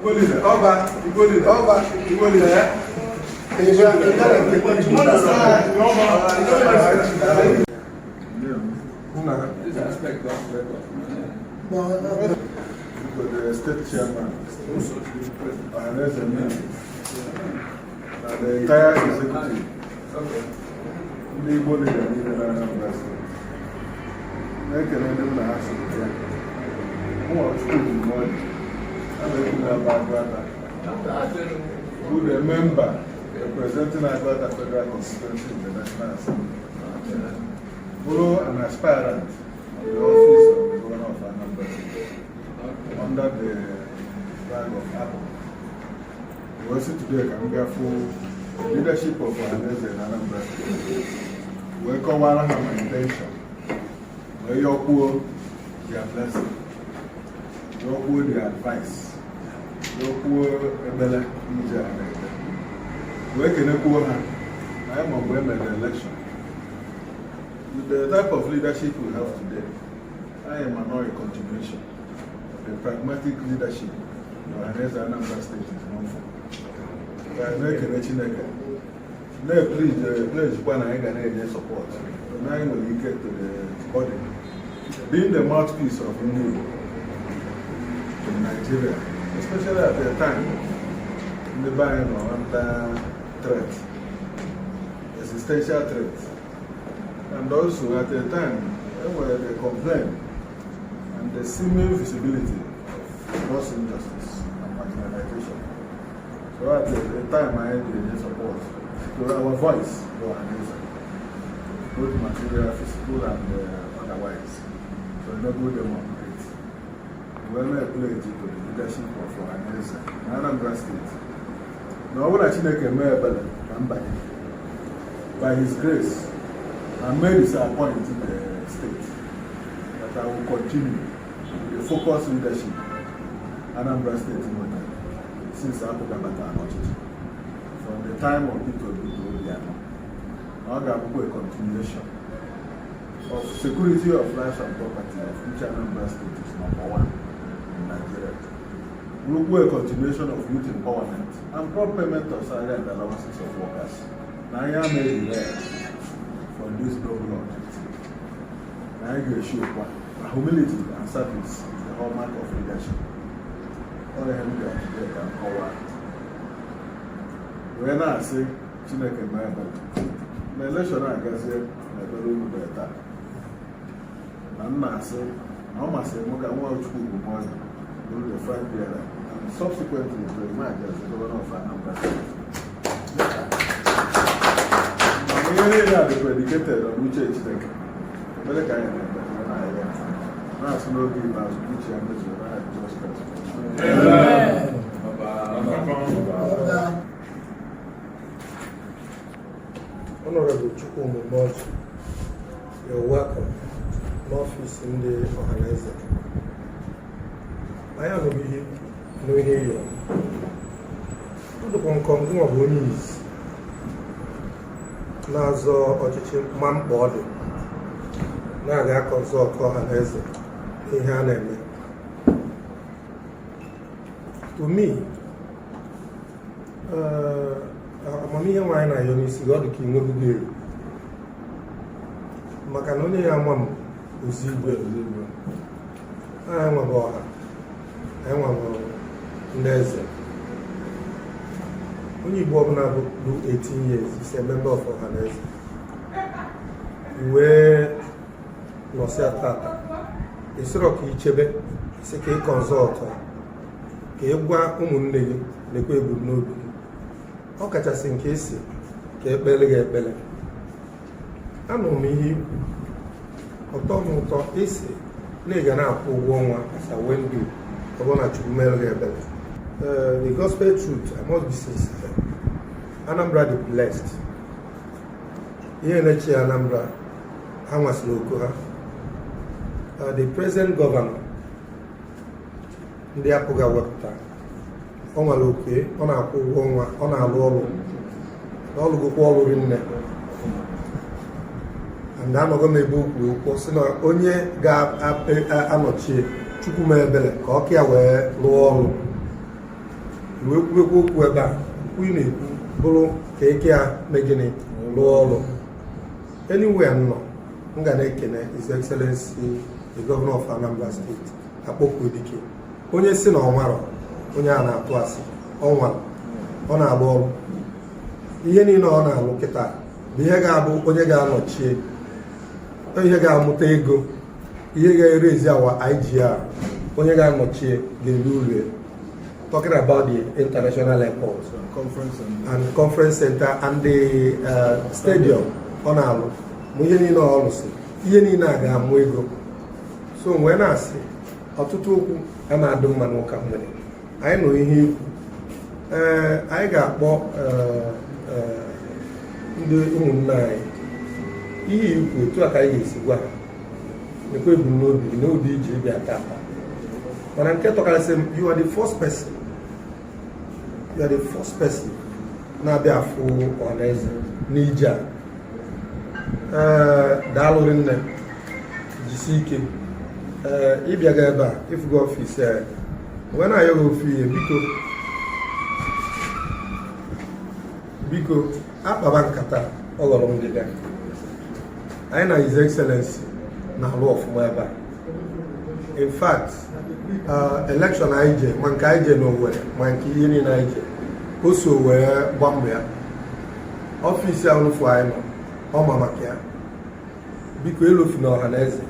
Ọba, ọba, Igbo leader. Nna. The state chairman, Ohanaeze Ndigbo, na the entire executive, ndị Igbo leader niile na Anambra State. Na-ekele ndị m na ha so ya. Mụnwa Chukwudi Umeoji, a na-ekwu na aba Agụata, bụ the member representing Agụata Federal Constituency in the National Assembly, bụrụ an aspirant on the office of the governor of Anambra State under the flag of APGA. Wee sị today ka m gaa fụ the leadership of Ohanaeze in Anambra State, wee kọwara ha my intention, wee yọkwuo their blessing, yọkwuo their advice, yọkwuo ekpere ije a na-ekpe, wee kenekwuo ha na anyị ma mgbe e mere election. With the type of leadership we have today, I am now a continuation of the pragmatic leadership the Ohanaeze Anambra State is known for. Ka anyị na-ekele Chineke, na-epledgekwa na anyị ga na-enye support na anyị nwere ike to the body, being the mouthpiece of ndị Igbo in Nigeria, especially at a time ndị be anyị nọ under threat, existential threat, and also at a time enwere the complaint and the seeming visibility of gross injustice and marginalization. So at the time anyị ga-enye support to our voice to Ohanaeze, both material, physical and otherwise, to enable them operate. Wee na-pledge to the leadership of Ohanaeze na Anambra State na ọ bụrụ na Chineke mee ebere ka m banye, by his grace, and may disappoint the state, that I will continue with the focused leadership Anambra State nwetara since APGA batara n'ọchịchị from the time of Peter Obi to Obiano, na ọ ga-abụkwa a continuation of security of life and property, of which Anambra State is number one in Nigeria, bụrụkwa a continuation of youth empowerment and prompt payment of salary and allowances of workers, na anyị amaghị from this noble objective, na anyị ga-eshi ụkwa na humility and service is the hallmark of leadership. Ọ ihe m bịara today ka m kọwaa, wee na-asị Chineke mee ebere na election agazie na ebere unu bere taa, na m na-asị na ọ masịrị m ka nwa Chukwu Umeoji bụrụ the flag bearer and subsequently to emerge as the governor of Anambra State. Mana ihe niile a dị predicated on uche Chineke. Ebere ka anyị na-ekpe na na-arịọ, na-asị n'oge ikpeazụ ka uche ya mezuo n'aha Jizọs Kraịst. Ọba. Honorable Chukwuma Umeoji, you're welcome n'ọfịs ndị Ọhaneze. Anyị anụghị ihe nụ ihe ịyọ. Ọ dịkwa nkọ ngụnwa bụ onye izi na-azọ ọchịchị ma mkpa ọ dị na-aga consult Ọhaneze n'ihe a na-eme. To me, amamihe nwaanyị na-ayọ n'isi gị, ọ dị ka inwebugo elu, maka na onye ya ama m ozi igwe anyị nwabụ ọha, anyị nwabụ ndị eze. Onye Igbo ọbụla bụ 18 years is a member of Ọhaneze. Wee nọsịa tata, ịsịrọ ka ichebe isi ka ị consult, ka ị gwa ụmụnne gị lekwa ebumnobi gị, ọ kachasị nke esi ka ekpele gị ekpele. Anụrụ m ihe ikwu, ọtọ m ụtọ. Isi na ị ga na-akwụ ụgwọ ọnwa as I went do, ọ bụrụ na Chukwu mere gị ebere. The gospel truth, I must be sincere. Anambra dị blessed. Ihe na-echi Anambra, ha nwasịrị oku ha. The present governor ndị APGA wepụta, ọ nwere oke, ọ na-akwụ ụgwọ ọnwa, ọ na-alụ ọrụ na ọlụgokwa ọrụ rinne, and anọgo m ebe o kwuru okwu sị na onye ga-anọchie, Chukwu mee ebere ka ọka ya wee lụọ ọrụ. Wee kwubekwa okwu ebe a, okwu ị na-ekwu bụrụ ka eke ya mee gịnị, rụọ ọrụ. Anywhere m nọ, m ga na-ekene His Excellency the Governor of Anambra State, Akpọkuo Dike. Onye si na ọnwarọ, onye a na-atụ asị. Ọnwa ọ na-alụ ọrụ, ihe niile ọ na-alụ kịta bụ ihe ga-abụ onye ga-anọchie, ihe ga-amụta ego, ihe ga-erezi awa IGR, onye ga-anọchie ga-eru uru. Talking about the international airport conference and and conference center and the stadium ọ na-alụ, ma ihe niile ọ lụsị, ihe niile a ga-amụ ego. So wee na-asị, ọtụtụ okwu a na-adị mma n'ụka mgbede anyị nụ ihe ikwu. Ee, anyị ga-akpọ ndị ụmụnne anyị ihe ikwu etu a ka anyị ga-esi gwa ha nekwa ebumnobi gị n'obi iji ịbịa tata. Mana nke tọkarịsị m, you are the first person, you are the first person na-abịa afụ Ọhaneze n'ije a. Ee, daalụ nne, jisi ike. Ee, ịbịaga ebe a, ịfụgo office anyị, wee na-ayọ gị ofu ihe. Biko, biko, akpaba nkata ọ ghọrọ ngịga. Anyị na His Excellency na-alụ ọfụma ebe a. In fact, election anyị je, ma nke anyị je n'Owerri, ma nke ihe niile anyị je, o so wee gba mbọ ya. Office ahụ fụ anyị nọ, ọ ma maka ya. Biko, elofu na ọha na eze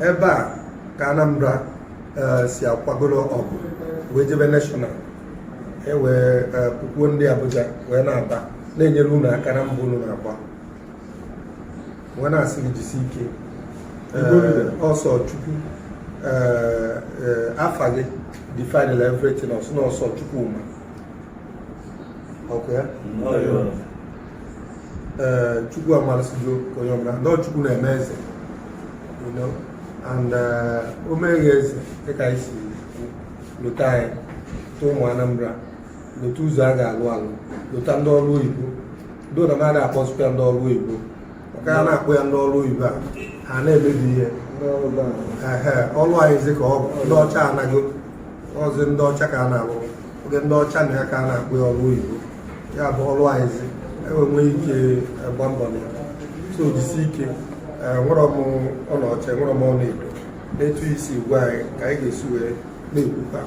ebe a ka Anambra si akwagoro ọgụ wee jebe national, e wee pukwuo ndị Abuja wee na-aba na-enyere unu aka na mbụ unu na-agba. Wee na-asị gị jisi ike. Ọsọ Chukwu, afa gị define everything. Ọsọ na ọsọ Chukwuma, ọkụ ya. Ee, Chukwu amalụsigo ka onye ọbụla ndị Chukwu na-eme eze, and o meghe eze dịka anyị si lota anyị lota ụmụ Anambra, lota ụzọ a ga-alụ alụ, lota ndị ọrụ oyibo do na mmadụ akpọzikwa ya ndị ọrụ oyibo, maka a na-akpọ ya ndị ọrụ oyibo a, ha na-emebi ihe. Ehe, ọrụ anyị zi ka ọ bụ ndị ọcha anago ọzi, ndị ọcha ka a na-alụ oge ndị ọcha na ya ka a na-akpọ ya ọrụ oyibo. Ya bụ ọrụ anyị zi enwe nwee ike gba mbọ na ya. So jisi ike. Nwere m ọnọcha, nwere m ọnụ edo n'etu isi gwa anyị ka anyị ga-esi wee na-ekwukwa,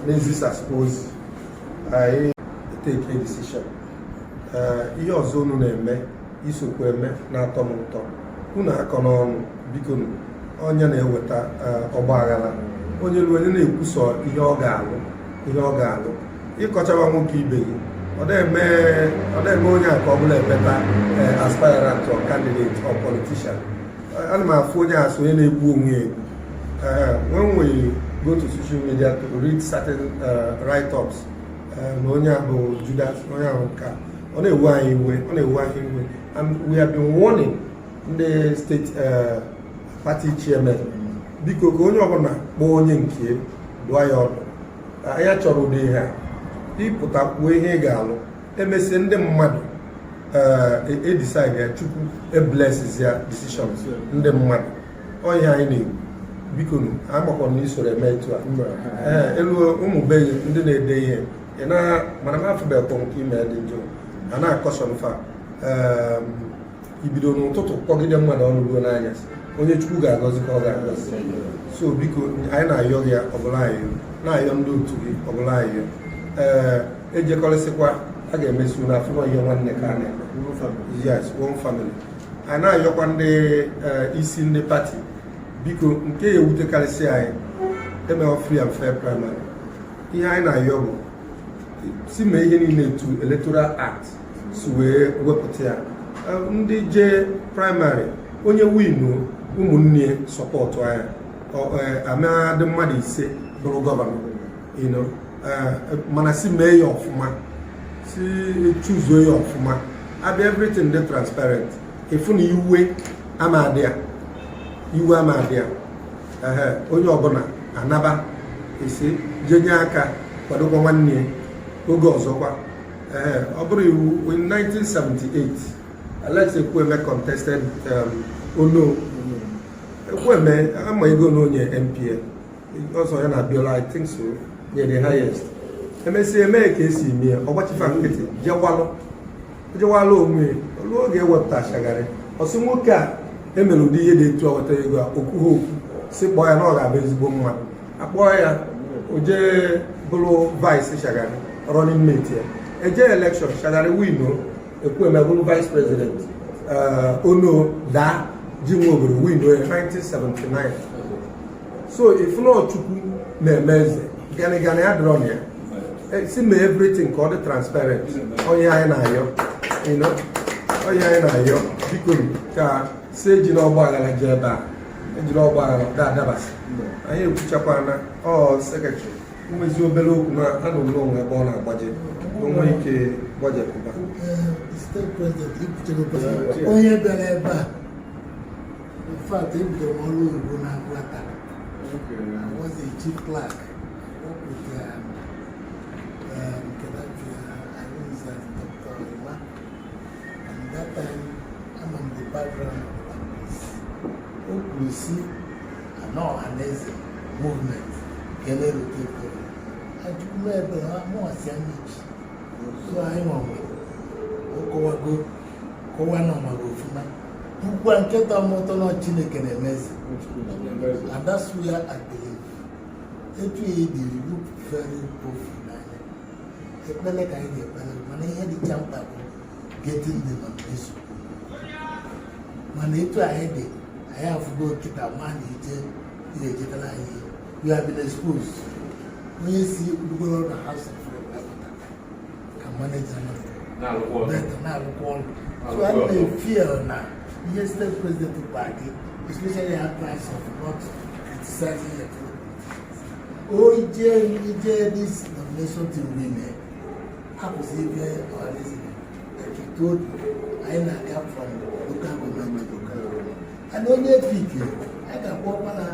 na-ezisasịkwa ozi anyị take a decision. Ee, ihe ọzọ unu na-eme, isokwa eme na-atọ m ụtọ. Unu akọ n'ọnụ, biko nụ, onye na-eweta ọgba aghara, onye ruo, onye na-ekwusọ ihe ọ ga-alụ, ihe ọ ga-alụ, ịkọchawa nwoke ibe gị, ọ na-eme onye a ka ọ bụla emeta aspirant or candidate or politician. Ana m afụ onye asị onye na-egbu onwe ya egbu. When we go to social media to read certain write-ups na onye a bụ Judas, onye ahụ nka, ọ na-ewe anyị iwe, ọ na-ewe anyị iwe. And we have been warning ndị state party chairman, biko, ka onye ọbụla kpọọ onye nke dụọ ya ọdụ. Anyị chọrọ ụdị ihe a, ịpụta kwuo ihe ị ga-alụ, emesie ndị mmadụ edecide ya, Chukwu eblesses ya decisions ndị mmadụ. Ọ ihe anyị na-ekwu. Biko nụ, amakwa na isoro eme etu a. Ee, elu ụmụ be gị ndị na-ede ihe ị na mana m afụbekwa nke ime dị njọ a na-akọsọn fa. Ibido n'ụtụtụ kpọgide mmadụ ọnụ ruo n'anyasị, onye Chukwu ga-agọzi ka ọ ga-agọzi. So biko, anyị na-ayọ gị ọbụla, ayọ na-ayọ ndị otu gị ọbụla ayọ. Ee, ejekọrịsịkwa a ga-emesi unu afụnọ ihe nwanne ka a na-eme. Yes, one family. Anyị na-ayọkwa ndị isi ndị party, biko, nke ya ewutekarịsị anyị, emeghọ free and fair primary. Ihe anyị na-ayọ bụ si mee ihe niile etu Electoral Act si wee wepụta ya. Ndị jee primary, onye winu, ụmụnne support anya, amadị mmadụ 5 bụrụ governor, mana si mee ya ọfụma, si chuzuo ya ọfụma, abịa everything dị transparent, ịfụ na iwe ama adị ya, iwe ama adị ya. Ehe, onye ọbụla anaba esi jenye aka kwadokwa nwanne ya oge ọzọkwa. Ee, ọ bụrụ iwu, in 1978 Alex Ekwueme contested Ono Ekwueme ama ego na onye NPN ọzọ ya na Abiola, I think so, nye the highest. Emesịa, emee ka esi eme ya, ọ gbachifa nkịtị, jewalụ jewalụ onwe ya. Olu oge ewepụta Shagari, ọsị nwoke a emere ụdị ihe dị etu a wetara ego a, okwu ha okwu si kpọọ ya na ọ ga-abụ ezigbo mmadụ. Akpọọ ya, o jee bụrụ vice Shagari, running mate ya. Eje election, Shagari win, Ekwueme bụrụ vice president. Ono daa ji nwe obodo win ya 1979. So ifunọchukwu na-eme eze gani gani adịrọ na ya. Si mee everything ka ọ dị transparent. Onye anyị na-ayọ, onye anyị na-ayọ, biko, ka si eji n'ọgba aghara jee ebe a, ejiri ọgba aghara da adabasị. Anyị ekwuchakwana. Ọ secretary nwezi obere okwu na anụ m n'onwe ebe ọ na-agbaje, onwe ike gbajepụba. State president ikwuchego. Onye bịara ebe a, in fact, ebidoro m ọrụ oyibo na Agụata. I was a chief clerk. Worked with Kedafi, I was Dr. Iwa. And that time, I'm on the background of that place. O kwuru si anọ Ọhaneze movement ka eme rotate governor. Ajụkwuma ebe mụnwasị anya ichi. So anyị nwanwe o kọwago, kọwa na ọmago ofuma. Kwukwa nke tọ m ụtọ na Chineke na-emezi. And that's where I believe. Etu ya dị look very hopeful n'anya. Ekpele ka anyị ga-ekpele, mana ihe dịcha mkpa bụ getting the nomination. Mana etu anyị dị, anyị afụgo kịta ma na ije ga-ejetara anyị ihe. We have been exposed. Onye si rugoro na House of Rep apụta ka manager nọ better na-arụkwa ọrụ. So I may feel na ihe state president gwa gị, especially advice of not criticizing your fellow politicians. O ije ije this nomination to win, hapụzi ebe Ọhaneze, like you told you, anyị na-aga from local government to local government. And onye pick a ga-akpọ ọkpara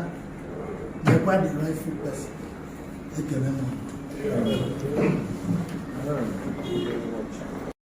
nyekwa the rightful person. Ekele m.